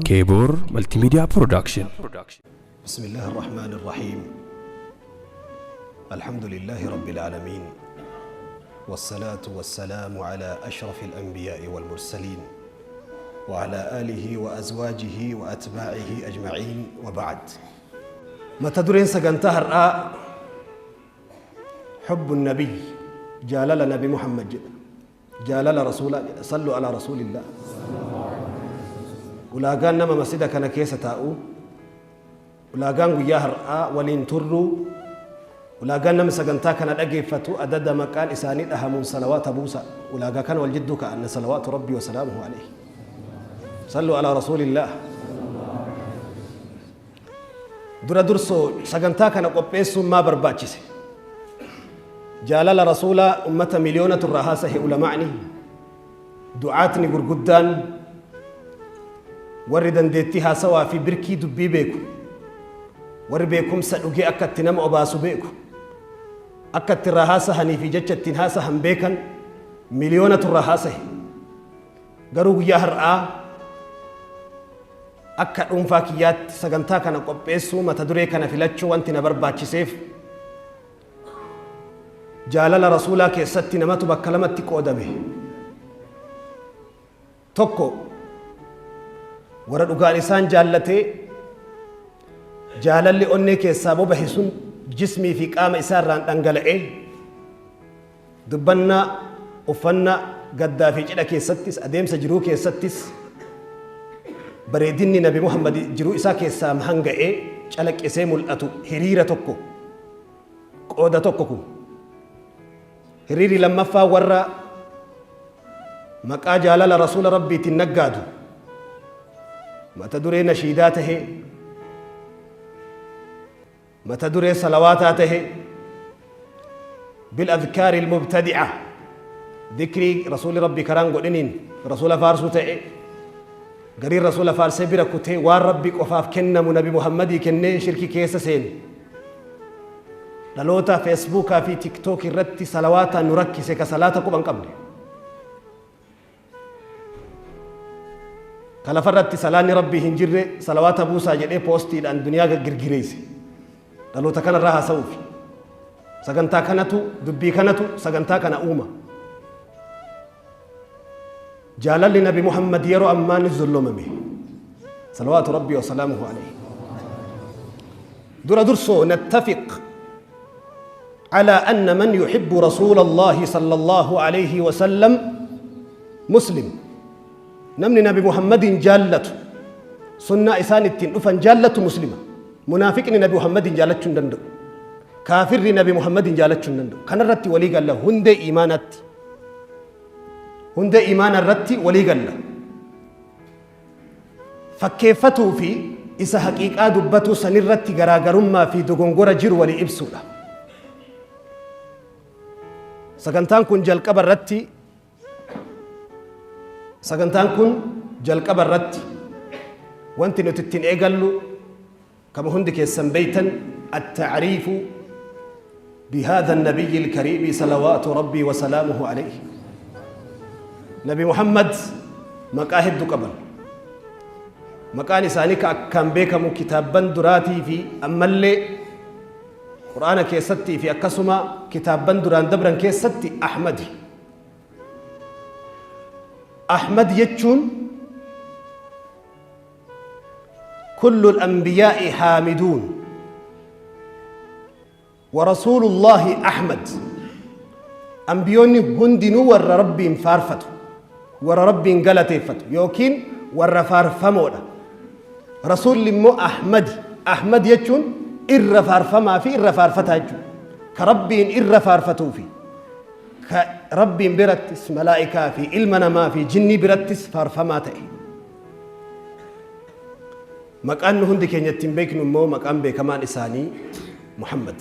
Keebor Multimedia Production. بسم الله الرحمن الرحيم. الحمد لله رب العالمين، والصلاة والسلام على أشرف الأنبياء والمرسلين وعلى آله وأزواجه وأتباعه أجمعين، وبعد. متى درين سقنتها الرأى حب النبي، جالل نبي محمد جدا، جالل رسول الله، صلوا على رسول الله. Ulaagaan nama masjida kana keessa taa'u, ulaagaan guyyaa har'aa waliin turru, ulaagaan nama sagantaa kana dhageeffatu adada maqaan isaanii dhahamuun salawaata buusa. Ulaagaa kana wal jidduu ka'anna salawaatu rabbii wa salaamuhu alayhi. Sallu alaa rasuulillah. Dura dursoo sagantaa kana qopheessuun maa barbaachise? Jaalala rasuulaa ummata miliyoonatu irraa haasahe. Ulamaa'ni, du'aatni gurguddaan, warri dandeettii haasawaa fi birkii dubbii beeku, warri beekumsa dhugee akka itti nama obaasu beeku, akka itti irraa haasahanii fi jecha ittiin haasahan beekan miliyoonatu irraa haasahe. Garuu guyyaa har'aa akka dhuunfaa kiyyaatti sagantaa kana qopheessuu, mata duree kana filachuu wanti na barbaachiseef, jaalala rasuulaa keessatti namatu bakka lamatti qoodame. Tokko warra dhugaan isaan jaallatee jaalalli onnee keessaa bobahe sun jismii fi qaama isaa irraan dhangala'ee dubbannaa, uffannaa, gaddaa fi cidha keessattis, adeemsa jiruu keessattis bareedinni Nabi Muhammad jiruu isaa keessaa hanga'ee calaqqisee mul'atu hiriira tokko, qooda tokko kun. Hiriirri lammaffaa warra maqaa jaalala rasuula rabbiitiin naggaadu, mata duree nashiidaa tahee, mata duree salawaataa tahee, بالأذكار المبتدعة، ذكري رسول ربي karaan godhiniin rasuula faarsuu ta'e, gariin rasuula faarsee bira kutee waan rabbi qofaaf kennamu Nabi Muhammadii kennee shirki keessa seene. Dhaloota Feesbuukaa fi TikTok irratti salawaataan nu rakkise, ka salaata quban qabne, ka lafarratti salaanni rabbii hin jirre salawaata buusaa jedhee poostiidhaan duniyaa girgireesse, dhaloota kanarraa haasa'uuf sagantaa kanatu, dubbii kanatu sagantaa kana uuma. Jaalalli Nabi Muhammad yeroo ammaa ni zollomame, salawaatu rabbii wasalaamuhu alayhi. Dura dursoo نتفق على أن من يحب رسول الله صلى الله عليه وسلم مسلم. Namni Nabi Muhammadin jaallatu, sunnaa isaan ittiin dhufan jaallatu muslima. Munaafiqni Nabi Muhammadin jaallachuu hin danda'u. Kaafirri Nabi Muhammadin jaallachuu hin danda'u. Kanarratti walii galla. Hundee iimaanaatti, hundee iimaana irratti walii galla. Fakkeeffatuu fi isa haqiiqaa dubbatuu sanirratti garaagarummaa fi dogongora jiru walii ibsuudha. Sagantaan kun jalqaba irratti wanti nuti ittiin eegallu, kama hundi keessan beeytan, التعريف بهذا النبي الكريم صلوات ربي وسلامه عليه. نبي محمد maqaa hedduu qaban. Maqaan isaanii ka akkaan beekamu kitaabban duraatii fi ammallee Qur'aana keessattii fi akkasuma kitaabban duraan dabran keessatti Ahmadi. Ahmad jechuun كل الأنبياء حامدون ورسول الله أحمد. Ambiyoonni hundinuu warra rabbiin faarfatu, warra rabbiin galateeffatu yookiin warra faarfamoodha. Rasuulli immoo Ahmadi. Ahmad jechuun irra faarfamaa fi irra faarfataa jechuudha. Ka rabbiin irra faarfatuu fi ka rabbiin birattis, malaa'ikaa fi ilma namaa fi jinnii birattis faarfamaa ta'e. Maqaan nu hundi keenya ittiin beeknu immoo, maqaan beekamaan isaanii Muhammad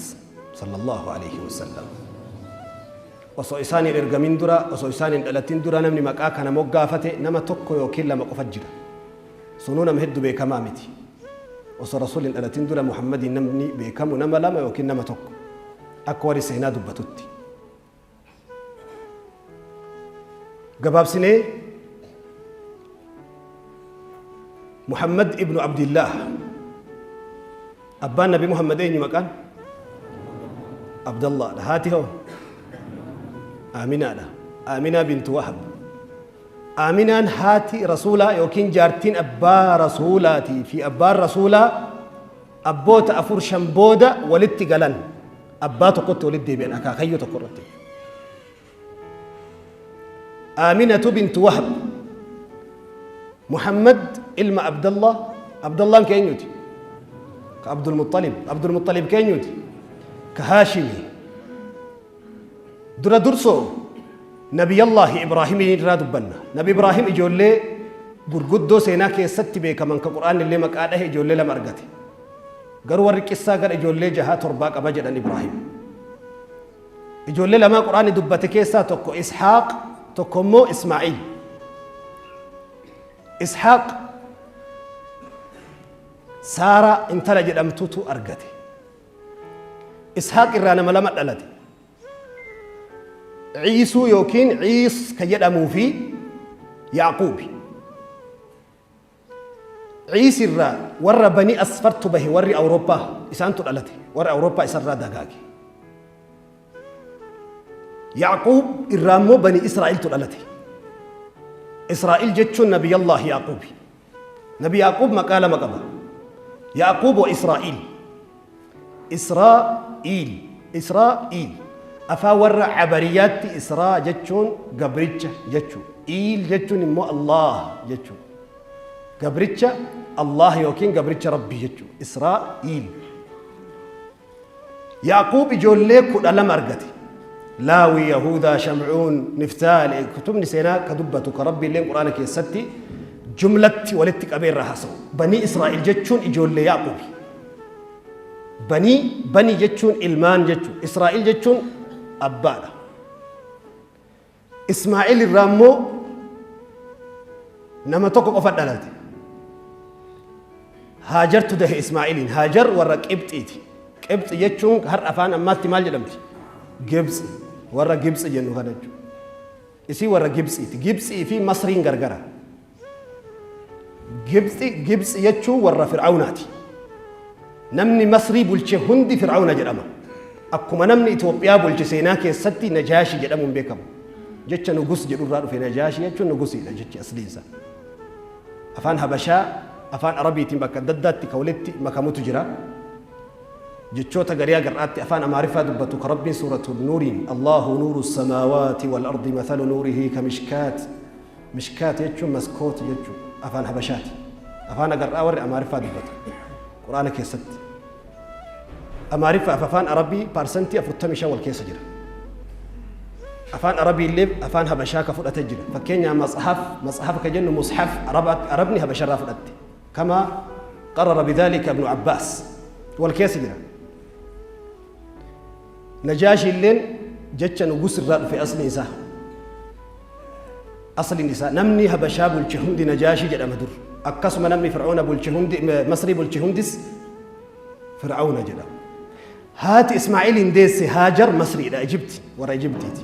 صلى الله عليه وسلم. Osoo isaan hin ergamin dura, osoo isaan hin dhalatin dura, namni maqaa kana moggaafate nama tokko yookiin lama qofa jira. Sunuu nama hedduu beekamaa miti. Osoo rasuulli hin dhalatin dura Muhammadiin namni beekamu nama lama yookiin nama tokko, akka warri seenaa dubbatutti. Gabaabsinee Muhammad ibnu Abdillaah. Abbaan Nabi Muhammad eenyu maqaan? Abdallaadha. Haati hoo? Aaminaadha. Aaminaa bintu Wahab. Aaminaan haati Rasuulaa yookiin jaartiin abbaa Rasuulaatii fi abbaan Rasuulaa abboota afur shan booda walitti galan abbaa tokkotti walitti deebi'an akaakayyuu tokko irratti. Aaminatu bintu Wahab. Muhammad ilma Abdallah. Abdallaan ka eenyuti? Ka Abdul Muxalib. Abdul Muxalib ka eenyuti? Ka Haashimi. Dura dursoo Nabiyallaahi Ibraahimii irraa dubbanna. Nabi Ibraahim ijoollee gurguddoo seenaa keessatti beekaman ka Qur'aanni illee maqaa dhahe ijoollee lama argate. Garuu warri qissaa gara ijoollee jahaa torbaa qaba jedhan Ibraahim. Ijoollee lamaa Qur'aanni dubbate keessaa tokko Ishaaq tokko immoo Ismaa'iil. Ishaaq Saaraa intala jedhamtutu argate. Ishaaq irraa nama lama dhalate. Ciisuu yookiin Ciis ka jedhamuu fi Yaaquubi. Ciis irraa warra Bani Asfartu bahe warri Awurooppaa isaantu dhalate. Warri Awurooppaa isarraa dagaage. Yaaquub irraa immoo Bani Israa'iltu dhalate. Israa'il jechuun Nabiyallaahi Yaaquubi. Nabi Yaaquub maqaa lama qaba. Yaaquub wa Israa'il. Israa'iil. Israa'iil. Afaan warra Abariyaatti Israa jechuun gabricha jechuu. Iil jechuun immoo Allaah jechuu. Gabricha Allaah yookiin gabricha Rabbii jechuu. Israa'iil. Yaaquub ijoollee 12 argate. Laawii, Yahuudaa, Shamcuun, Niftaal, kutubni seenaa ka dubbatu ka Rabbi illeen Quraana keessatti jumlatti walitti qabee irraa haasa'u. Banii Israa'el jechuun ijoollee Yaaquubi. Banii, banii jechuun ilmaan jechuu. Israa'el jechuun abbaadha. Ismaa'eel irraa immoo nama tokko qofa dhalate. Haajartu dahe Ismaa'eeliin. Haajar warra Qibxiiti. Qibxi jechuun har'a afaan ammaatti maal jedhamti? Gibxi. Warra Gibxi jennu kana jechuudha. Isii warra Gibxiiti. Gibxii fi Masriin gargara. Gibxi Gibxi jechuun warra Fir'awnaati. Namni Masrii bulche hundi Fir'awna jedhama. Akkuma namni Itoophiyaa bulche seenaa keessatti Najaashi jedhamuun beekamu. Jecha Nugus jedhurraa dhufe Najaashi jechuun Nugusiidha jechi asliinsa. Afaan Habashaa afaan Arabiitiin bakka adda addaatti ka walitti makamutu jira. Jechoota garii agar'aatti afaan Amaariffaa dubbatu ka Rabbiin suuratul Nuuriin Allahu nuuru samaawaati wal ardi mathalu nuurihi ka mishkaat Mishkaat jechuun maskoot jechuu afaan Habashaati. Afaan agar'aa warri Amaariffaa dubbatu. Qur'aana keessatti. Amaariffaa fi afaan Arabii paarsantii 45 wal keessa jira. Afaan Arabii illee afaan Habashaa ka fudhate jira. Fakkeenyaa matshaf, matshaf ka jennu mushaf Arabni Habasharraa fudhatte. Kama qarara bidhalika Ibnu Abbaas. Wal keessa jira. Najaashi illeen jecha nugus irraa dhufe asliin isaa. Asliin isaa namni Habashaa bulche hundi Najaashii jedhama dur. Akkasuma namni Fir'auna bulche hundi Masrii bulche hundis Fir'auna jedhama. Haati Ismaa'iliin deesse Haajar Masriidha Ijibti warra Ijibtiiti.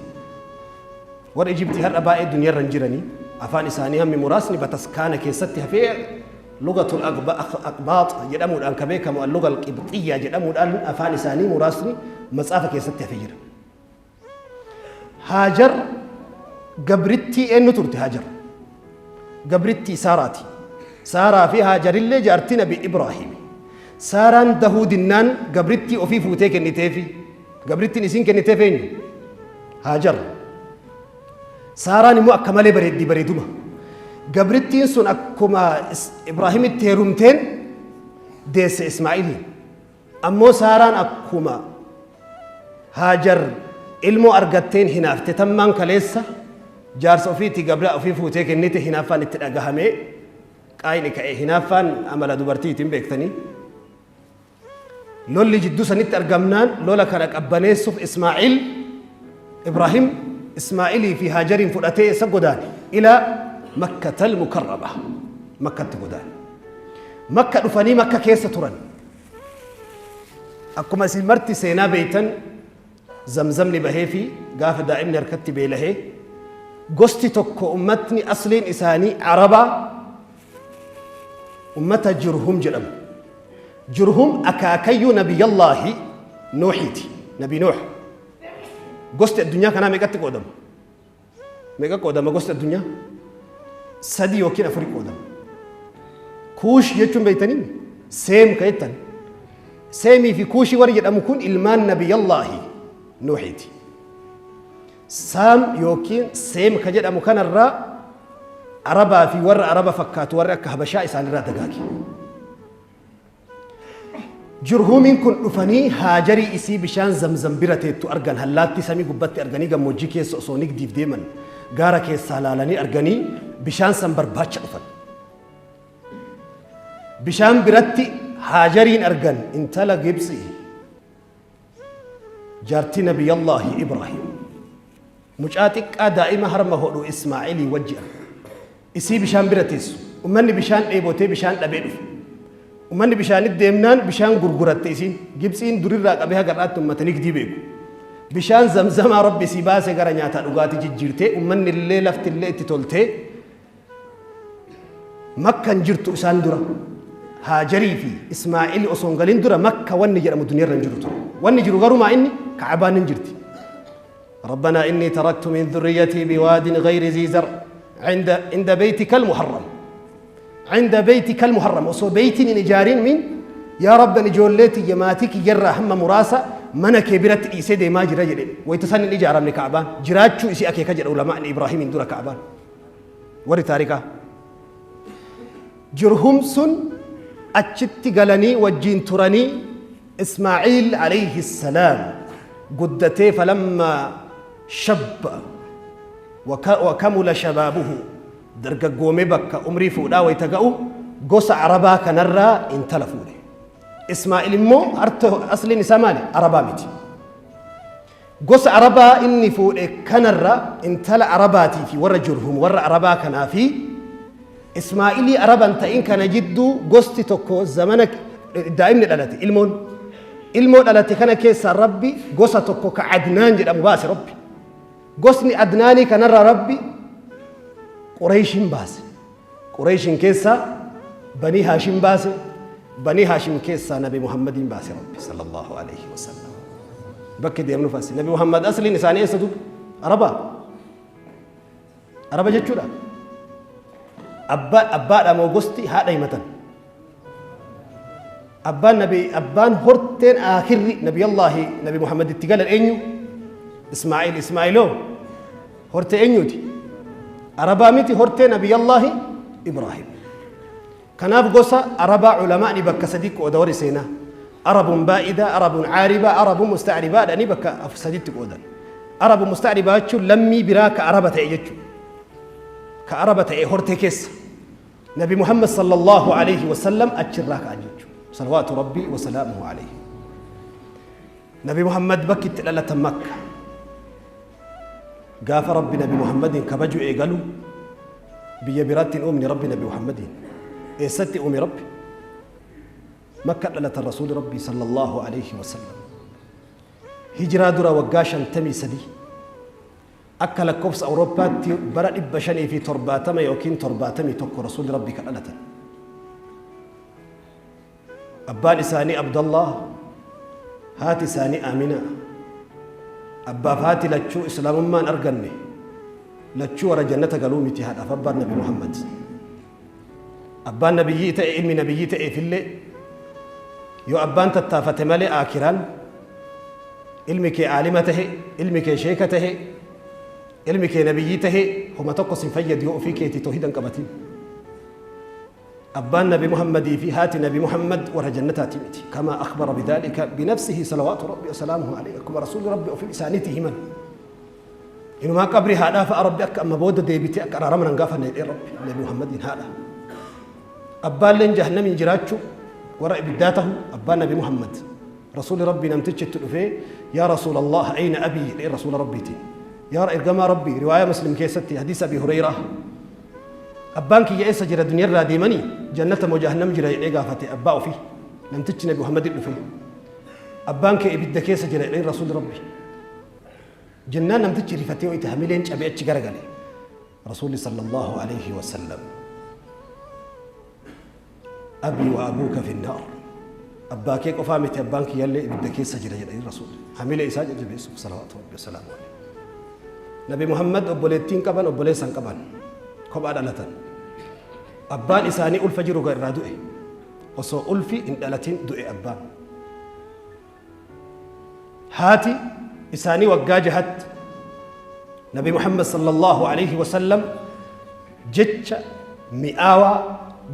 Warra Ijibtii har'a baay'ee duniyarra hin jiranii afaan isaanii hammi muraasni bataskaana keessatti hafee Lugatul Aqbaax jedhamuudhaan ka beekamu Al-Luga Al-Qibxiyyaa jedhamuudhaan afaan isaanii muraasni matsaafa keessatti hafe jira. Haajar gabrittii eenyu turte Haajar? Gabrittii Saaraati. Saaraa fi Haajarillee jaartii Nabi Ibraahimi. Saaraan dahuu dinnaan gabrittii ofii fuutee kenniteefi. Gabrittiin isiin kenniteef eenyu? Haajar. Saaraan immoo akka malee bareeddi bareeduma. Gabrittiin sun akkuma Ibraahimitti heerumteen deesse Ismaa'iliin. Ammoo Saaraan akkuma Haajar ilmoo argatteen hinaafte tammaan kaleessa jaarsa ofiitii gabra ofii fuutee kennite hinaaffaan itti dhagahamee qaayni ka'e. Hinaaffaan amala dubartiitiin beektanii. Lolli jidduu sanitti argamnaan lola kana qabbaneessuuf Ismaa'il Ibraahim Ismaa'ilii fi Haajariin fudhatee eessa godaane? Ilaa Makkatal Mukarrama. Makkatti godaane. Makka dhufanii Makka keessa turan. Akkuma isin marti seenaa beeytan Zamzamni bahee fi gaafa daa'imni harkatti beelahee gosti tokko ummatni asliin isaanii Arabaa Ummata Jurhum jedhamu. Jurhum akaakayyuu Nabiyyallaahi Nuuhiiti. Nabi Nuuh. Gosti addunyaa kanaa meeqatti qoodama? Meeqa qoodama gosti addunyaa? Sadi yookiin afuri qoodama. Kuush jechuun beektanii? Seem ka jettan. Seemii fi Kuushii warri jedhamu kun ilmaan Nabiyyallaahi Nuuhiiti. Saam yookiin Seem ka jedhamu kanarraa Arabaa fi warra Araba fakkaatu warri akka Habashaa isaanirraa dagaage. Jurhuumiin kun dhufanii Haajarii isii bishaan Zamzam bira teettu argan hallaattii samii gubbatti arganii gammoojjii keessa osoo nigdiif deeman gaara keessaa laalanii arganii bishaan san barbaacha dhufan. Bishaan biratti Haajariin argan intala Gibxii. Jaartii Nabiyallaahi Ibraahim. Mucaa xiqqaa daa'ima harma hodhu Ismaa'ilii wajji arge. Isii bishaan bira teessu. Ummanni bishaan dheebotee bishaan dhabee dhufe. Ummanni bishaanitti deemnaan bishaan gurguratte isiin. Gibtsiin durirraa qabee haga har'aatti ummata nigdii beeku. Bishaan zamzamaa Rabbi isii baase gara nyaataa dhugaatii jijjiirtee ummanni illee lafti illee itti toltee Makkan jirtu isaan dura. Haajarii fi Ismaa'ili osoo hin galin dura Makka wanni jedhamu duniyarra hin jiru ture. Wanni jiru garuu maa inni Ka'abaan hin jirti. ربنا إني تركت من ذريتي بواد غير ذي زرع عند بيتك المحرم عند بيتك المحرم osoo beeytiin hin ijaarin min yaa rabban ijoollee tiyya maatii kiyyarraa hamma muraasa mana kee biratti dhiisee deemaa jira jedhe wayita san hin ijaaramne Ka'abaan jiraachuu isii akeeka jedha ulamaan Ibraahimiin dura Ka'abaan. Warri taarikaa. Jurhum sun achitti galanii wajjiin turanii Ismaa'iil alayhi salaam guddatee falammaa shabba wa kamula shabaabuhu dargaggoomee bakka umrii fuudhaa wayita ga'u gosa Arabaa kanarraa intala fuudhe. Ismaa'il immoo asliin isaa maali? Arabaa miti. Gosa Arabaa inni fuudhe kanarra intala Arabaatii fi warra Jurhum warra Arabaa kanaa fi Ismaa'ilii Araba hin ta'in kana jidduu gosti tokko zamana daa'imni dhalate ilmoon ilmoo dhalate kana keessaa Rabbi gosa tokko ka Adnaan jedhamu baase Rabbi. Gosni Adnaanii kanarra Rabbi Qureeshiin baase. Qureeshiin keessaa Banii Haashim baase. Banii Haashim keessaa Nabi Muhammadiin baase Rabbi sallallahu alaihi wasallam. Bakki deemnuuf asi. Nabi Muhammad asliin isaanii eessa duuba? Araba. Araba jechuudha. Abbaa abbaadha moo gosti haadha himatan. Abbaan nabi abbaan horteen aakirri nabiyallaahi nabi Muhammad itti galan eenyu? Ismaa'il Ismaa'iloo hortee eenyuuti? Arabaa miti hortee nabiyallaahi Ibraahim. Kanaaf gosa Arabaa ulamaani bakka sadii qooda warri seenaa. Arabun baa'ida, Arabun caariba, Arabun musta'ribaa dhanii bakka saditti qoodan. Arabun musta'ribaa jechuun lammii biraa ka Araba ta'e jechuudha. Ka Araba ta'e hortee keessa. Nabi Muhammad sallallahu alayhi wa sallam achirraa ka'an jechuudha. Salawaatu Rabbii wa salaamuhu alayhi. Nabi Muhammad bakki itti dhalatan Makka. Gaafa Rabbi Nabi Muhammadiin kabaju eegalu biyya biraatti hin uumne Rabbi Nabi Muhammadiin. Eessatti uume Rabbi? Makka dhalatan Rasuuli Rabbii sallallahu alayhi wa sallam. Hijiraa dura waggaa 53 akka lakkoofsa Awurooppaatti bara 570 yookiin 71 Rasuulli Rabbii kan dhalatan. Abbaan isaanii Abdallah, haati isaanii Aamina. Abbaaf haati lachuu Islaamummaa hin arganne. Lachuu warra jannata galuu miti haadhaaf abbaan Nabi Muhammad. Abbaan nabiyyii ta'e ilmi nabiyyii ta'eefillee yoo abbaan tattaafate malee aakiraan ilmi kee aalima tahe, ilmi kee sheeka tahe, ilmi kee nabiyyii tahe homa tokko sin fayyadu yoo ofii keetii toohida hin qabatin. Abbaan Nabi Muhammadii fi haati Nabi Muhammad warra jannataati miti. Kamaa akhbara bidhaalika binafsihi salawaatu Rabbi wasalaamuhu alayhi. Akkuma Rasuulli Rabbi ofii isaaniitii himan. Inumaa qabrii haadhaa fa'a Rabbi akka amma booda deebitee akka araarama nan gaafanne jedhee Rabbi Nabi Muhammadiin haadha. Abbaalleen jahannamiin jiraachuu warra ibiddaa tahu abbaan Nabi Muhammad. Rasuulli Rabbii namtichi itti dhufee yaa Rasuulallah ayna abii jedhee Rasuula Rabbiitiin. Yaa ergamaa Rabbii riwaayaa Muslim keessatti hadiisa Abi Hureyraa Abbaan kiyya eessa jira duniyarraa deemanii jannata moo jahannam jira jedhee gaafate abbaa ofii namtichi Nabi Muhammadin dhufee abbaan kee ibidda keessa jira jedheen Rasuulli Rabbi jennaan namtichi rifatee wayita hamileen cabee achi garagale Rasuulli sallallahu alaihi wasallam. Abii wa abuuka finnaar. Abbaa kee qofaa miti abbaan kiyyallee ibidda keessa jira jedhanii Rasuulli. Hamilee isaa jajjabeessuuf salawaatu rabbi wasalaamu alayhi. Nabi Muhammad obboleettiin qaban obboleessa hin qaban. Kophaa dhalatan. Abbaan isaanii ulfa jiru irraa du'e. Osoo ulfi hin dhalatin du'e abbaan. Haati isaanii waggaa jahatti Nabi Muhammad sallallahu alaihi wasallam jecha mi'aawaa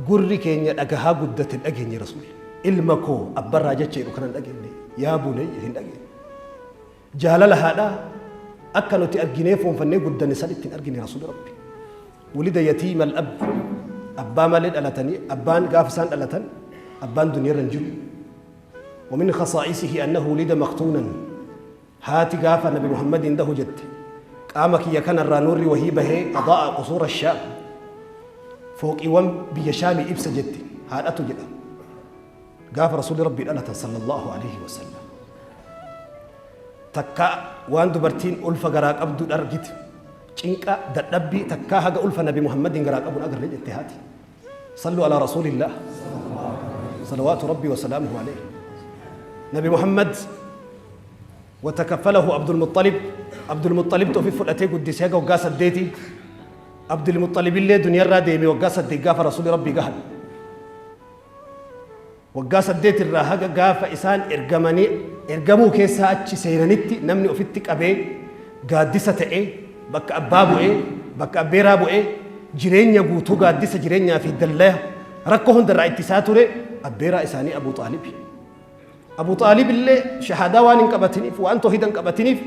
gurri keenya dhagahaa guddate hin dhageenye Rasuulli. Ilma koo abbarraa jecha jedhu kana hin dhageenye. Yaa bunayya hin dhageenye. Jaalala haadhaa akka nuti arginee fuunfannee guddanne san itti hin argine Rasuulli Rabbi. Wulida yatiima al-ab abbaa malee dhalatanii abbaan gaafa isaan dhalatan abbaan duniyarra hin jiru. ومن خصائصه أنه ولد مختونا haati gaafa Nabi Muhammadiin dahu jette qaama kiyya kanarraa nuurri wahii bahee أضاء قصور الشام fooqiiwwan biyya shaamii ibsa jette haadhatu jedha gaafa Rasuulli Rabbii dhalatan sallallahu alaihi wasallam. Takka waan dubartiin ulfa garaa qabdu argite cinqa dadhabbii takkaa haga ulfa Nabi Muhammadiin garaa qabuun agarre jette haati. صلوا على رسول الله صلوات ربي وسلامه عليه. نبي محمد وتكفله عبد المطلب. عبد المطلب توفي فلأتي قدس هيك وقاس الديتي عبد المطلب اللي دنيا الراديمي وقاس الدي قاف رسول ربي قهل وقاس الديت الراهق قاف إسان إرقمني إرقمو كيسا أتشي سيرانيتي نمني أفتك أبي قادسة إيه بك أبابو إيه بك أبيرابو إيه jireenya guutuu gaaddisa jireenyaa fi dallaya rakkoo hundarraa ittisaa ture abbeeraa isaanii Abuu Xaalib. Abuu Xaalib illee shahaadaa waan hin qabatiniif waan toohida hin qabatiniif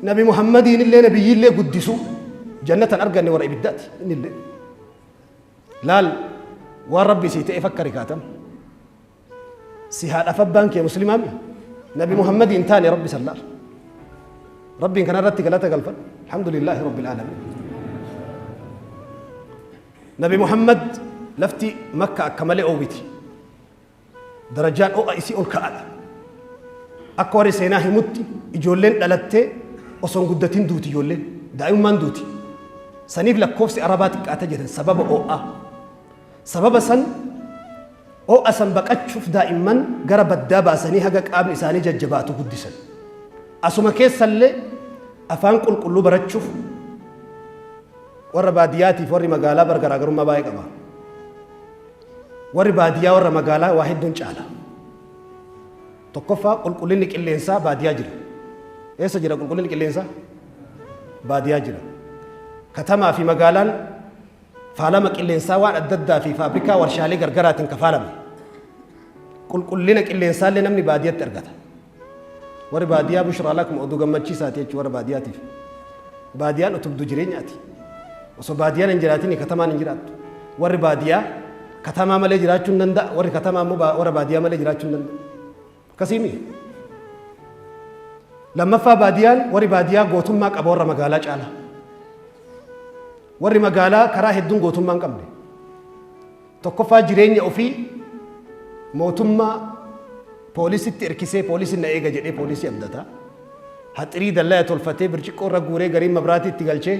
Nabi Muhammadiin illee nabiyyiillee guddisuu jannatan arganne warra ibiddaati inni illee. Laal waan Rabbi sii ta'e fakka rikaatam. Si haadhaaf abbaan kee muslimaami Nabi Muhammadiin taane Rabbi sallaal. Rabbiin kanarratti galata galfadhu. Alhamdulillaahi Rabbil aalamiin. Nabi Muhammad lafti Makka akka malee oowwiti. Darajaan ho'a isii ol ka'aadha. Akka warri seenaa himutti ijoolleen dhalattee osoo hin guddatin duuti ijoolleen. Daa'imummaan duuti. Saniif lakkoofsi Arabaa xiqqaata jedhan sababa ho'aa. Sababa san ho'a san baqachuuf daa'imman gara baddaa baasanii haga qaamni isaanii jajjabaatu guddisan. Asuma keessallee afaan qulqulluu barachuuf warra baadiyyaatiif warri magaalaa bar garaagarummaa baay'ee qaba. Warri baadiyyaa warra magaalaa waa hedduun caala. Tokkoffaa qulqullinni qilleensaa baadiyyaa jira. Eessa jira qulqullinni qilleensaa? Baadiyyaa jira. Katamaa fi magaalaan faalama qilleensaa waan adda addaa fi faabrikaa warshaalee gargaraatiin kafaalame. Qulqullina qilleensaallee namni baadiyyatti argata. Warri baadiyyaa bushraa lakum oduu gammachiisaati jechuudha warra baadiyyaatiif. Baadiyyaan utubdu jireenyaati. Osoo baadiyyaan hin jiraatin katamaan hin jiraattu. Warri baadiyyaa katamaa malee jiraachuu hin danda'a. Warri katamaa immoo warra baadiyyaa malee jiraachuu hin danda'a. Akkasiimi. Lammaffaa baadiyyaan warri baadiyyaa gootummaa qaba warra magaalaa caala. Warri magaalaa karaa hedduun gootummaa hin qabne. Tokkoffaa jireenya ofii mootummaa poolisitti erkisee poolisiin na eega jedhee poolisii abdata. Haxirii dallaya tolfatee birciqqoo irra guuree gariin mabraatii itti galchee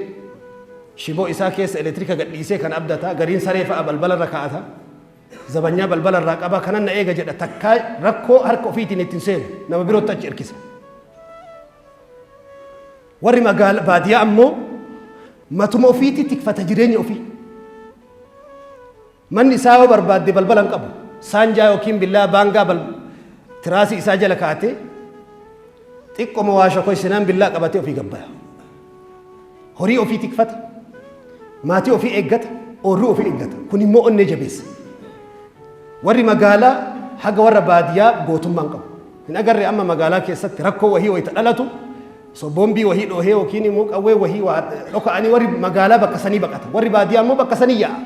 shiboo isaa keessa elektiriika gadhiisee kan abdata. Gariin saree fa'a balbala irra kaa'ata. Zabanyaa balbala irraa qaba kanan na eega jedha takkaa rakkoo harka ofiitiin ittiin seenu nama birootti achi erkisa. Warri magaala baadiyaa ammoo matuma ofiitti tikfata jireenya ofii. Manni isaa yoo barbaadde balbala hin qabu. Saanjaa yookiin billaa baangaa tiraasii isaa jala kaa'atee xiqqoma waa shokoysinaan billaa qabatee ofii gabbaya. Horii ofii tikfata. Maatii ofii eeggata. Oorruu ofii eeggata. Kun immoo onnee jabeessa. Warri magaalaa haga warra baadiyyaa gootummaa hin qabu. Hin agarre amma magaalaa keessatti rakkoo wahii wayita dhalatu osoo boombii wahii dhoohee yookiin immoo qawwee wahii waa dhoka'anii warri magaalaa bakka sanii baqata. Warri baadiyyaa immoo bakka sanii yaa'a.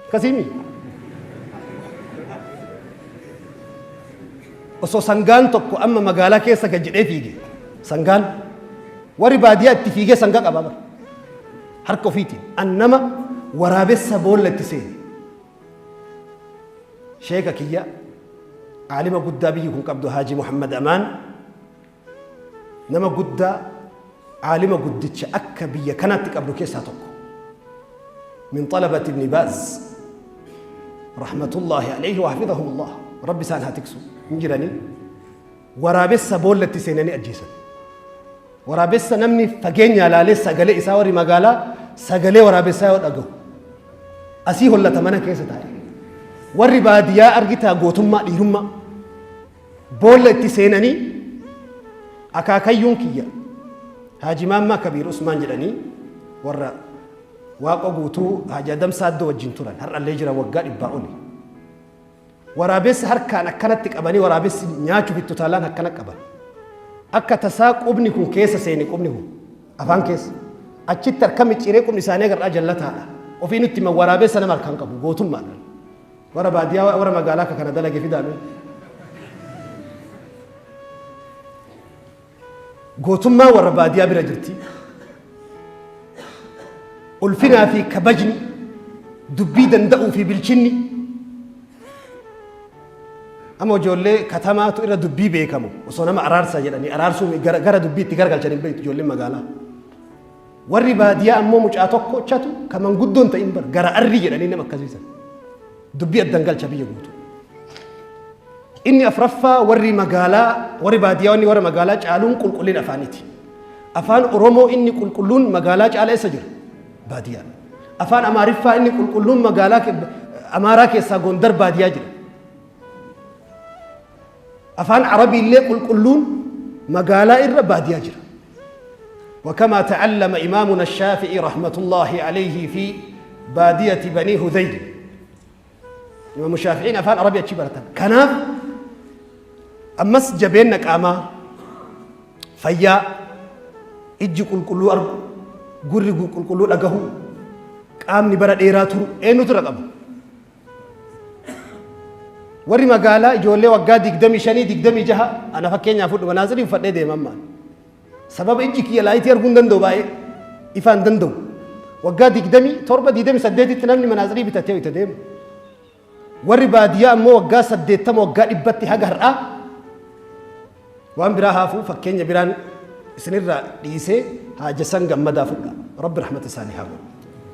Akkasiimi. Osoo sangaan tokko amma magaalaa keessa gad jedhee fiige sangaan warri baadiyyaa itti fiigee sangaa qaba bara. Harka ofiitiin an nama waraabessa boolla itti seene. Sheeka kiyya aalima guddaa biyyi kun qabdu Haaji Muhammad Amaan nama guddaa aalima guddicha akka biyya kanaatti qabdu keessaa tokko. Min xalabati Ibni Baaz. Rahmatullaahi alayhi wa hafidhahumullah. Rabbi isaan haa tiksu. Hin jiranii. Waraabessa boollatti seenanii ajjeesan. Waraabessa namni fageenya laalee sagalee isaa warri magaalaa sagalee waraabessaa yoo dhagahu asii hollata mana keessa taa'e. Warri baadiyyaa argitaa gootummaa dhiirummaa boolla itti seenanii akaakayyuun kiyya Haaji Maammaa Kabiir Usmaan jedhanii warra Waaqoo Guutuu Haaji Adam Saaddoo wajjin turan har'allee jira waggaa dhibbaa oli. Waraabessa harkaan akkanatti qabanii waraabessi nyaachuuf itti utaalaan akkana qaban. Akka tasaa qubni kun keessa seene qubni kun afaan keessa. Achitti harka micciiree qubni isaanii agarraa jallataadha. Ofii nutti himan waraabessa nama harkaan qabu gootummaadhaan. Warra baadiyyaa warra magaalaa akka kana dalage fidaame. Gootummaan warra baadiyaa bira jirti. Ulfinaa fi kabajni, dubbii danda'uu fi bilchinni. Amma ijoollee katamaatu irra dubbii beekamu osoo nama araarsa jedhanii araarsuu gara dubbii itti garagalchan hin beektu ijoolleen magaalaa. Warri baadiyaa ammoo mucaa tokkochatu ka manguddoon ta'in bar gara arrii jedhanii nama akkasiisan. Dubbii addan galcha biyya guutuu. Inni afraffaa warri magaalaa warri baadiyyaa wanni warra magaalaa caaluun qulqullina afaaniiti. Afaan Oromoo inni qulqulluun magaalaa caala eessa jira? Baadiyyaa. Afaan Amaariffaa inni qulqulluun magaalaa Amaaraa keessaa Gondar baadiyyaa jira. Afaan Arabii illee qulqulluun magaalaa irra baadiyyaa jira. وكما تعلم إمامنا الشافعي رحمة الله عليه في بادية بني هذيل Imaamu Shaafi'iin afaan Arabii achi baratan. Kanaaf ammas jabeenna qaamaa, fayyaa, ijji qulqulluu argu, gurri qulqulluu dhagahu, qaamni bara dheeraa turu eenyutu irra qaba? Warri magaalaa ijoollee waggaa 25 26 ana fakkeenyaaf fudhu manaazirii uffadhee deema ammaan. Sababa ijji kiyya laayitii arguu hin danda'u baay'ee ifaa hin danda'u. Waggaa 27 28tti namni manaazirii bitatee itti deema. Warri baadiyyaa ammoo waggaa 80 waggaa dhibbatti haga har'aa waan biraa haafuu fakkeenya biraan isinirraa dhiisee haajasan gammadaa fudha. Rabbi rahmata isaanii haa godhu.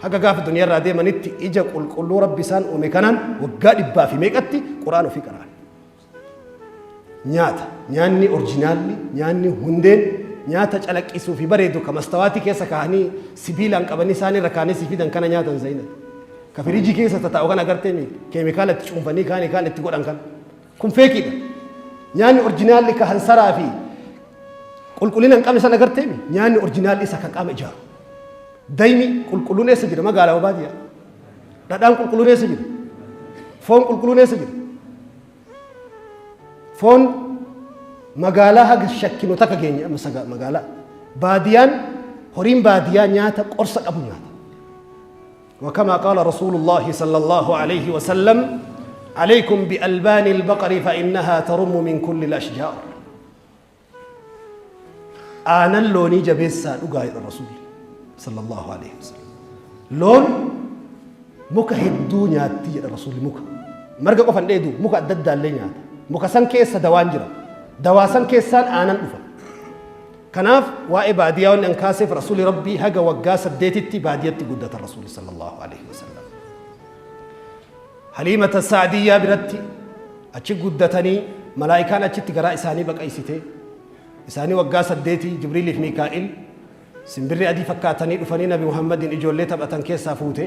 Haga gaafa duniyaarraa deemanitti ija qulqulluu Rabbi isaan uume kanaan waggaa dhibbaa fi meeqatti quraan ofii qara'an. Nyaata. Nyaanni orjinaalli, nyaanni hundeen, nyaata calaqqisuu fi bareedu ka mastawaatii keessa kaahanii sibiilaan qabanii saanii irra kaahanii si fidan kana nyaatan zayina. Ka firiijii keessa tataa'u kana agartee mi keemikaala itti cuunfanii kaanii kaan itti godhan kana. Kun feekiidha. Nyaanni orjinaalli ka hansaraa fi qulqullina hin qabne san agartee mi nyaanni orjinaalli isa ka qaama ijaaru. Daymi qulqulluun eessa jira magaalaa baadiyyaa? Dhadhaan qulqulluun eessa jira? Foon qulqulluun eessa jira? Foon magaalaa haga shakkinu takka geenye amma saga magaalaa. Baadiyaan horiin baadiyaa nyaata qorsa qabu nyaata. وكما قال رسول الله صلى الله عليه وسلم عليكم بألبان البقر فإنها ترم من كل الأشجار Aanan loonii jabeessaa dhugaa jedhan Rasuulli sallallahu alaihi wasallam. Loon muka hedduu nyaatti jedha Rasuulli muka. Marga qofa hin dheedu muka adda addaa illee nyaata. Muka san keessa dawaan jira. Dawaa san keessaan aanan dhufa. Kanaaf waa'ee baadiyaa wanni an kaaseef Rasuulli Rabbii haga waggaa saddeetitti baadiyatti guddatan Rasuulli sallallahu alaihi wasallam. Haliimata Sa'diyyaa biratti achi guddatanii malaa'ikaan achitti garaa isaanii baqaysite. Isaanii waggaa saddeetii Jibriiliif Miikaa'il simbirri adii fakkaatanii dhufanii Nabi Muhammadiin ijoollee taphatan keessaa fuute.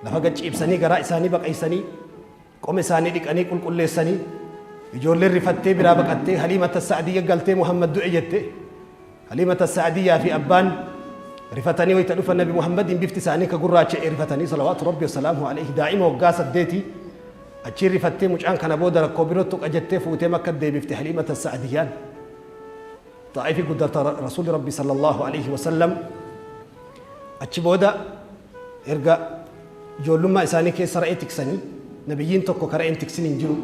Lafa gad ciibsanii garaa isaanii baqaysanii qoma isaanii dhiqanii qulqulleessanii ijoolleen rifattee biraa baqattee Haliimata Sa'diyya galtee Muhammad du'e jette. Haliimata Sa'diyyaa fi abbaan rifatanii wayta dhufan Nabi Muhammadiin bifti isaanii ka gurraacha'e rifatanii salawaatu Rabbi wasalaamuhu alayhi daa'ima waggaa saddeetii achiin rifattee mucaan kana booda rakkoo biroo tuqa jettee fuutee Makka deebifte Haliimata Sa'diyyaan. Xaa'ifi guddata Rasuulli Rabbi sallallahu alayhi wasallam achi booda erga ijoollummaa isaanii keessa re'ee tiksanii nabiyyiin tokko ka re'een tiksin hin jiru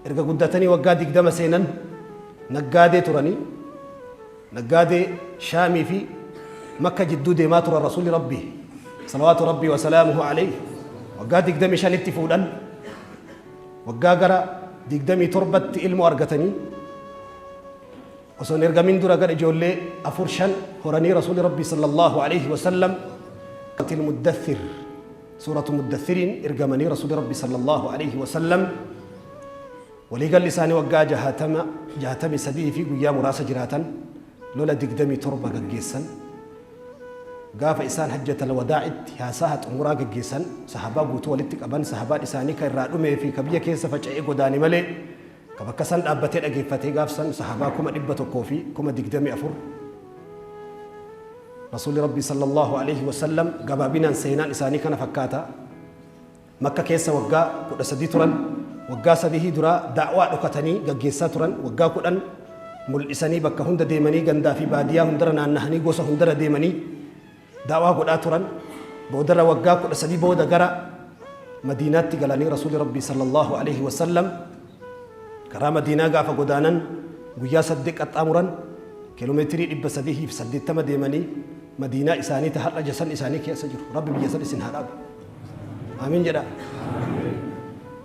erga guddatanii waggaa 20 seenan naggaadee turanii naggaadee Shaamii fi Makka jidduu deemaa turan Rasuulli Rabbii salawaatu Rabbii wasalaamuhu alayhi waggaa 25tti fuudhan waggaa gara 27tti ilmoo argatanii osoo hin ergamin dura gara ijoollee afur shan horanii Rasuulli Rabbii sallallahu alayhi wasallam Muddathir. Suuratu Muddathiriin ergamanii Rasuuli Rabbi sallallahu alaihi wasallam waliigalli isaanii waggaa jahatama jahatamii sadii fi guyyaa muraasa jiraatan, lola 27 gaggeessan. Gaafa isaan hajjatal wadaa'itti haasaha xumuraa gaggeessan, sahaabaa guutuu walitti qaban, sahaabaan isaanii ka irraa dhumee fi ka biyya keessa faca'ee godaane malee ka bakka san dhaabbatee dhageeffatee gaaf san sahaabaa 124,000. Rasuulli Rabbii sallallahu alaihi wasallam gabaabinaan seenaan isaanii kana fakkaata. Makka keessa waggaa 13 turan. Waggaa sadihii duraa da'waa dhokatanii gaggeessaa turan. Waggaa 10 mul'isanii bakka hunda deemanii, gandaa fi baadiyaa hundara naannahanii, gosa hundara deemanii da'waa godhaa turan. Boodarra waggaa 13 booda gara Madiinaatti galanii Rasuulli Rabbii sallallahu alaihi wasallam karaa Madiinaa gaafa godaanan guyyaa saddeet qaxxaamuran, kiiloomeetirii 380 deemanii Madiinaa isaanii ta har'a jasan isaanii keessa jiru. Rabbi biyya san isin haa dhaabu. Amiin jedhaa.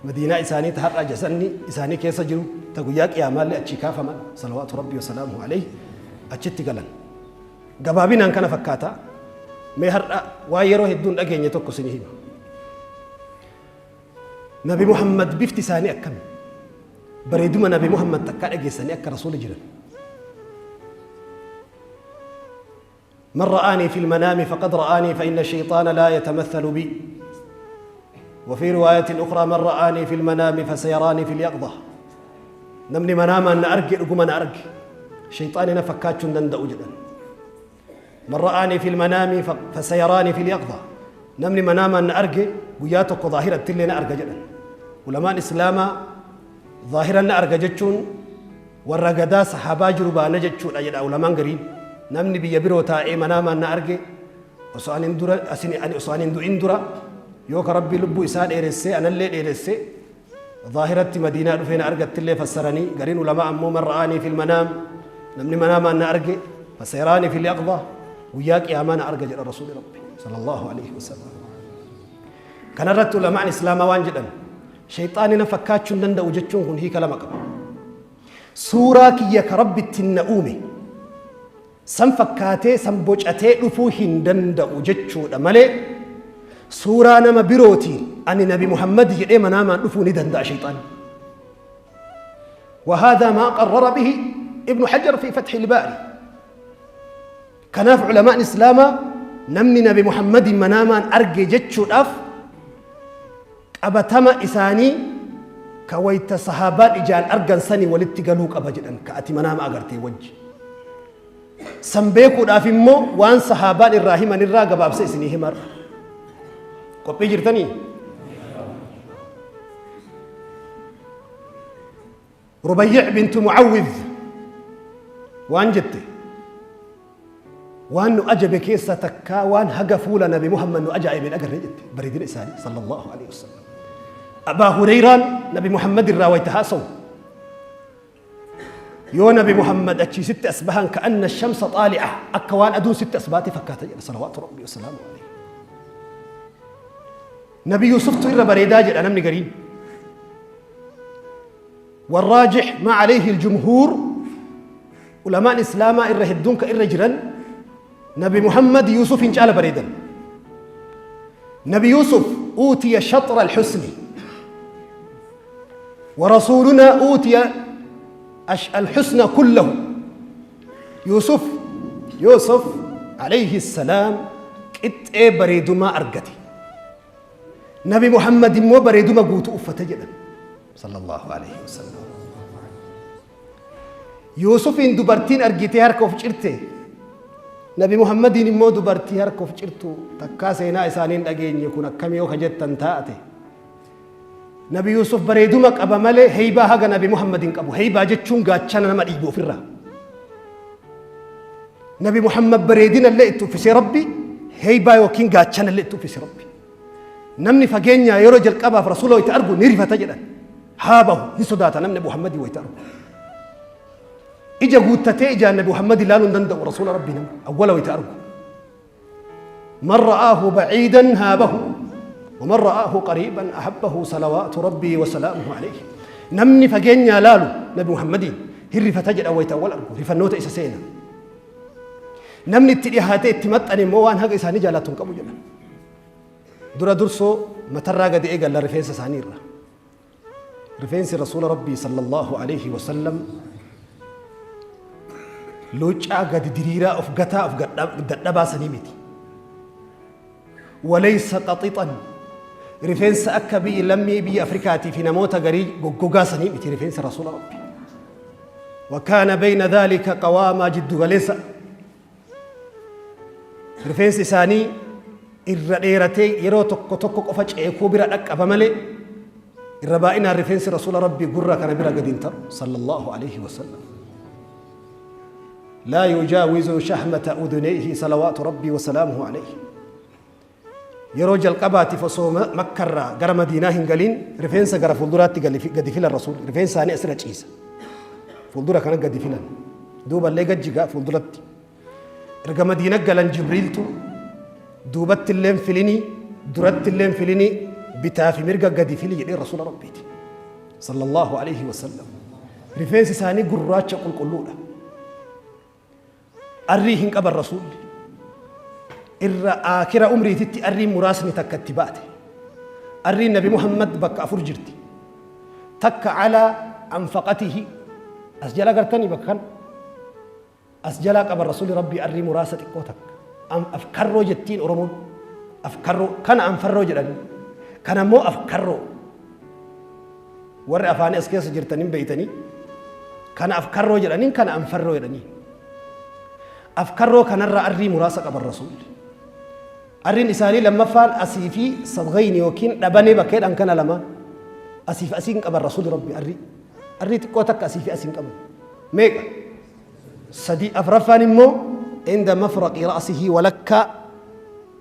Madiinaa isaanii ta har'a jasanni isaanii keessa jiru, ta guyyaa qiyaamaallee achii kaafaman salawaatu Rabbii wasalaamuhu alayhi achitti galan. Gabaabinaan kana fakkaata. Mee har'a waan yeroo hedduun dhageenye tokko isinii hima. Nabi Muhammad bifti isaanii akkami? Bareeduma Nabi Muhammad takkaa dhageessanii akka rasuula jiran? من رآني في المنام فقد رآني، فإن الشيطان لا يتمثل بي. وفي رواية أخرى: من رآني في المنام فسيراني في اليقظة. Namni manaamaan na arge dhuguma na arge, shayxaani na fakkaachuu hin danda'u jedhan. من رآني في المنام فسيراني في اليقظة. Namni manaamaan na arge guyyaa tokko zaahiratti illee na arga jedhan. Ulamaan Islaamaa zaahiran na arga jechuun warra gadaa sahaabaa jiru baana jechuudha jedha ulamaan gariin. Namni biyya biroo taa'ee manaamaan na arge, osoo ani hin dura asin ani osoo ani hin du'in dura, yoo ka Rabbi lubbuu isaa dheeressee anallee dheeresse, zaahiratti Madiinaa dhufee na argattillee fassaranii. Gariin ulamaa ammoo من رآني في المنام, namni manaamaan na arge, فسيراني في اليقظة, guyyaa qiyaamaa na arga jedha Rasuuli Rabbi sallallahu alaihi wasallam. Kanarratti ulamaan Islaamaa waan jedhan, shayxaani na fakkaachuu hin danda'u jechuun kun hiika lama qaba. Suuraa kiyya ka Rabbi ittiin na uume san fakkaatee, san bocatee dhufuu hin danda'u jechuudha malee, suuraa nama birootiin ani Nabi Muhammad jedhee manaamaan dhufuu ni danda'a shayxaanni. وهذا ما قرر به ابن حجر في فتح الباري. Kanaaf ulamaan Islaamaa namni Nabi Muhammadin manaamaan arge jechuudhaaf qabatama isaanii ka wayta sahaabaan ijaan argan sanii walitti galuu qaba jedhan, ka ati manaama agartee wajji. San beekuudhaaf immoo waan sahaabaan irraa himan irraa gabaabsa isinii himarra. Qophii jirtanii? Rubayyi' bintu Mucawwidh waan jette, waan nu ajabe keessa takkaa waan haga fuula Nabi Muhammad nu ajaa'ibe hin agarre jette, bareedina isaanii sallallahu alaihi wasallam. Abaa Hureyraan Nabi Muhammad irraa wayta haasawu, yoo Nabi Muhammad achii sitti as bahan, كأن الشمس طالعة, akka waan aduun sitti as baate fakkaata jedha salawaatu Rabbii wasalaamu alayhi. Nabi Yusuftu irra bareedaa jedha namni gariin. والراجح ما عليه الجمهور, ulamaan Islaamaa irra hedduun ka irra jiran, Nabi Muhammad Yusufin caala bareedan. Nabi Yusuf أوتي شطر الحسن ورسولنا أوتي الحسن كله. يوسف يوسف عليه السلام qixxee bareedumaa argate, Nabi Muhammad immoo bareeduma guutuu uffate jedhan sallallahu alaihi wasallam. Yuusufiin dubartiin argitee harka of cirte, Nabi Muhammadiin immoo dubartii harka of cirtu takkaa seenaa isaaniin dhageenye. Kun akkamii yoo ka jettan taate, Nabi Yuusuf bareeduma qaba malee heybaa haga Nabi Muhammad hin qabu. Heybaa jechuun gaachana nama dhiibu ofirraa. Nabi Muhammad bareedina illee itti uffisee Rabbi, heybaa yookiin gaachana illee itti uffise Rabbi. Namni fageenyaa yeroo jalqabaaf Rasuula wayita argu ni rifata jedhan. Haa bahu ni sodaata namni Muhammadii wayita argu. Ija guuttatee ijaan Nabi Muhammad ilaaluu hin danda'u Rasuula Rabbii namni awwala wayita argu. من رآه بعيدا هابه ومن رآه قريبا أحبه صلوات ربي وسلامه عليه. Namni fageenyaa laalu Nabi Muhammadiin hin rifata jedha wayita awwal argu, rifannoota isa seena. Namni itti dhiyaatee itti maxxane immoo waan haga isaanii jaalatu hin qabu jedhan. Dura dursoo matarraa gadi eegalla rifeensa isaanii irra. Rifeensi Rasuula Rabbii sallallahu alaihi wasallam luuccaa gadi diriiraa of gataa of dadhabaa sanii miti. Walaysa qaxixan, rifeensa akka biyyi lammii biyya Afrikaatii fi namoota garii goggogaa sanii miti rifeensi Rasuula Rabbii. Wakaana bayna dhaalika qawaamaa, jiddu galeessa. Rifeensi isaanii irra dheeratee yeroo tokko tokko qofa ceekuu bira dhaqqaba malee irra baay'inaan rifeensi Rasuula Rabbii gurra kana bira gadi hin ta'u sallallahu alaihi wasallam. Laa yujaawizu shahmata udunayhi salawaatu Rabbii wasalaamuhu alayhi. Yeroo jalqabaatiif osoo Makkarraa gara Madiinaa hin galiin rifeensa gara fuulduraatti gadi filan Rasuulli. Rifeensa isaanii asirra ciisa. Fuuldura kana gadi filan. Duuballee gajjigaa fuulduratti. Erga Madiina galan Jibriiltu duubatti illeen filinii, duratti illeen filinii, bitaa fi mirga gadi fili jedhee Rasuula Rabbiiti. Sallallahu alaihi wasallam. Rifeensi isaanii gurraacha qulqulluudha. Arrii hin qaban Rasuulli. Irra aakira umriititti arriin muraasni takka itti baate. Arriin Nabi Muhammad bakka afur jirti. Takka calaa anfaqatihi, as jala gartanii bakka kana. As jalaa qaban Rasuulli Rabbii arrii muraasa xiqqoo takka. Afkarroo jettiin Oromoon. Afkarroo kana anfarroo jedhanii. Kana immoo afkarroo. Warri afaanii as keessa jirtan hin beeytanii. Kana afkarroo jedhaniin, kana anfarroo jedhanii. Afkarroo kanarraa arrii muraasa qaban Rasuulli. Arriin isaanii lammaffaan asii fi sadghayni yookiin dhabanee bakka jedhan kana lamaan. Asii fi asiin qaban Rasuulli Rabbi arrii. Arrii xiqqoo takka asii fi asiin qaban. Meeqa? Sadi. Afraffaan immoo inda mafraqi ra'sihi,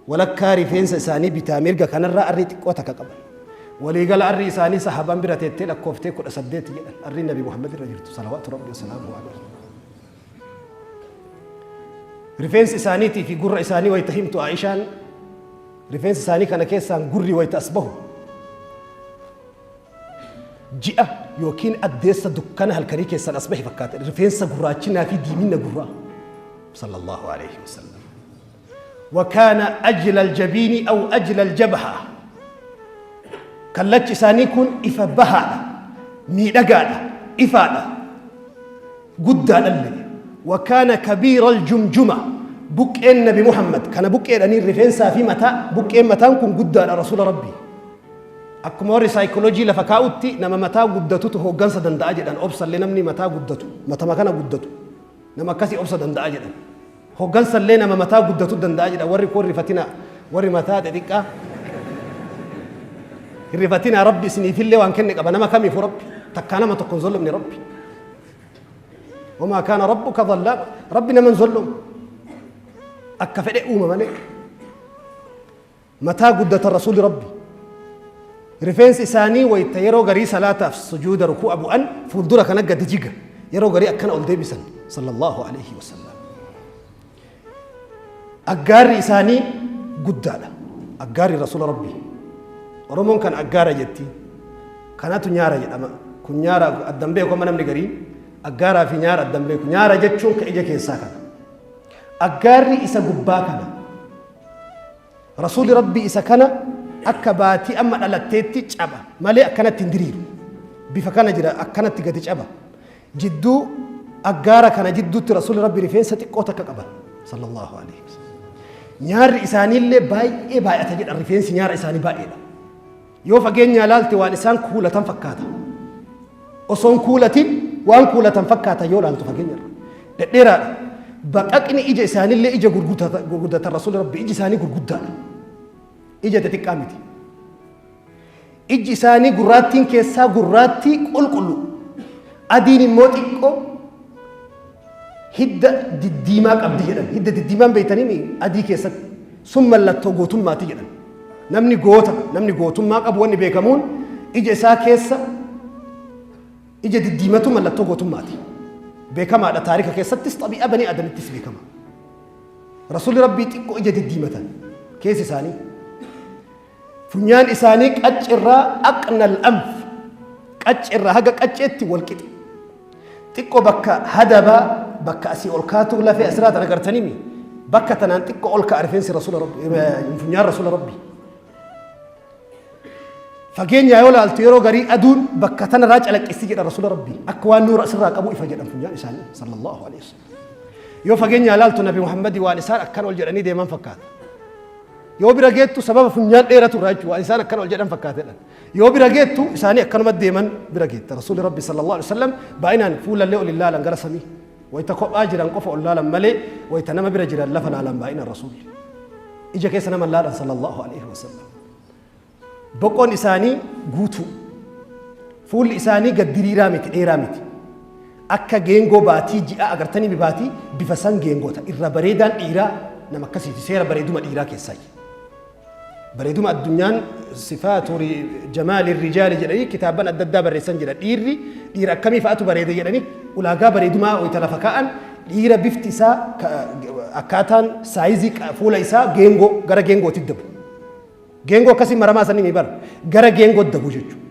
walakkaa rifeensa isaanii bitaa mirga kanarraa arrii xiqqoo takka qaban. Waliigala arrii isaanii sahaabaan bira teettee lakkooftee 18 jedhan arrii Nabi Muhammad irra jirtu salawaatu Rabbi wasalaamuhu alayhi. Rifeensi isaaniitii fi gurra isaanii wayita himtu Aishaan, rifeensa isaanii kana keessaan gurri wayita as bahu ji'a yookiin addeessa dukkana halkanii keessaan as bahe fakkaata. Rifeensa gurraachinaa fi diiminna gurraa. Sallallahu alayhi wasallam. Wakaana ajla aljabiini aw ajla aljabha. Kallachi isaanii kun ifa bahaadha, miidhagaadha, ifaadha, guddaadhallee. Wakaana kabiira aljumjuma. Buqqeen Nabi Muhammad kana buqqeedhanii rifeensaa fi mataa, buqqeen mataan kun guddaadha Rasuula Rabbii. Akkuma warri saayikoloojii lafa kaa'utti nama mataa guddatutu hooggansa danda'a jedhan. Obsallee namni mataa guddatu, matama kana guddatu, nama akkasii obsa danda'a jedhan. Hooggansallee nama mataa guddatu danda'a jedhan. Warri kun rifatina, warri mataa xixiqqaa hin rifatina. Rabbi isiniifillee waan kenne qaba. Nama kamiifu Rabbi takkaa nama tokko hin zollomne Rabbi. Wamaa kaana rabbuka dhallaama. Rabbi nama hin zollomu. Akka fedhe uuma malee. Mataa guddatan Rasuulli Rabbi. Rifeensi isaanii wayta yeroo garii salaataaf sujuuda ruku'a bu'an fuuldura kana gadi jiga. Yeroo garii akkana ol deebisan. Sallallahu alayhi wasallam. Aggaarri isaanii guddaadha. Aggaarri Rasuula Rabbi. Oromoon kan aggaara jetti. Kanatu nyaara jedhama. Kun nyaara addan beeku amma namni garii. Aggaaraa fi nyaara addan beeku. Nyaara jechuun ka ija keessaa kana. Aggaarri isa gubbaa kana. Rasuulli Rabbii isa kana akka baatii amma dhalatteetti caba malee akkanatti hin diriiru. Bifa kana jira, akkanatti gadi caba. Jidduu aggaara kana jidduutti Rasuulli Rabbii rifeensa xiqqoo takka qaban. Sallallahu alaihi wasallam. Nyaarri isaaniillee baay'ee baay'ata jedhan, rifeensi nyaara isaanii baay'eedha. Yoo fageenyaa laalte waan isaan kuulatan fakkaata. Osoo hin kuulatin waan kuulatan fakkaata yoo laaltu fageenyarra. Dhedheeraadha. Baqaqni ija isaaniillee ija gurguddatan Rasuulli Rabbi, iji isaanii gurguddaadha. Ija xixiqqaa miti. Iji isaanii gurraattiin keessaa gurraattii qulqulluu. Adiin immoo xiqqoo hidda diddiimaa qabdi jedhan. Hidda diddiimaan beektanii adii keessatti sun mallattoo gootummaati jedhan. Namni goota, namni gootummaa qabu wanni beekamuun ija isaa keessa ija diddiimatu mallattoo gootummaati. Beekamaadha, taarika keessattis xabii'a banii Adamittis beekama. Rasuulli Rabbii xiqqoo ija diddiimatan keessi isaanii. Funyaan isaanii qaccirraa, aqnal anf, qaccirraa haga qacceetti wal qixe. Xiqqoo bakka hadabaa, bakka asii ol kaatu lafee asirraa tana gartanii bakka tanaan xiqqoo ol ka'a rifeensi Rasuula Rabbi, funyaan Rasuula Rabbii. Fageenyaa yoo laaltu yeroo garii aduun bakka tanarraa calaqqisi jedha Rasuula Rabbii. Akka waan nuura asirraa qabu ifa jedhan funyaan isaanii sallallahu alaihi wasallam. Yoo fageenyaa laaltu Nabi Muhammadi waan isaan akkan ol jedhanii deeman fakkaata. Yoo bira geettu sababa funyaan dheeratu irraa jechuudha waan isaan akkan ol jedhan fakkaata jedhan. Yoo bira geettu isaanii akkanuma deeman bira geetta. Rasuulli Rabbi sallallahu alaihi wasallam baay'inaan fuulallee ol hin laalan gara samii. Wayita kophaa jiran qofa ol laalan malee wayita nama bira jiran lafa laalan baay'inaan Rasuulli. Ija keessa nama laalan sallallahu alaihi wasallam. Boqoon isaanii guutuu. Fuulli isaanii gad diriiraa miti dheeraa miti. Akka geengoo baatii ji'aa agartanii mi baatii bifa san geengoota irra bareedaan dhiiraa nama akkasiiti seera bareeduma dhiiraa keessaa. Bareeduma addunyaan sifaatu jamaali rijaali jedhanii kitaabban adda addaa barreessan jira. Dhiirri dhiira akkamii fa'atu bareeda jedhanii ulaagaa bareedumaa wayita lafa kaa'an dhiira bifti isaa akkaataan saayizii fuula isaa geengoo gara geengootti dabu. Geengoo akkasii maramaa sanii mi bara gara geengootti dabu jechuudha.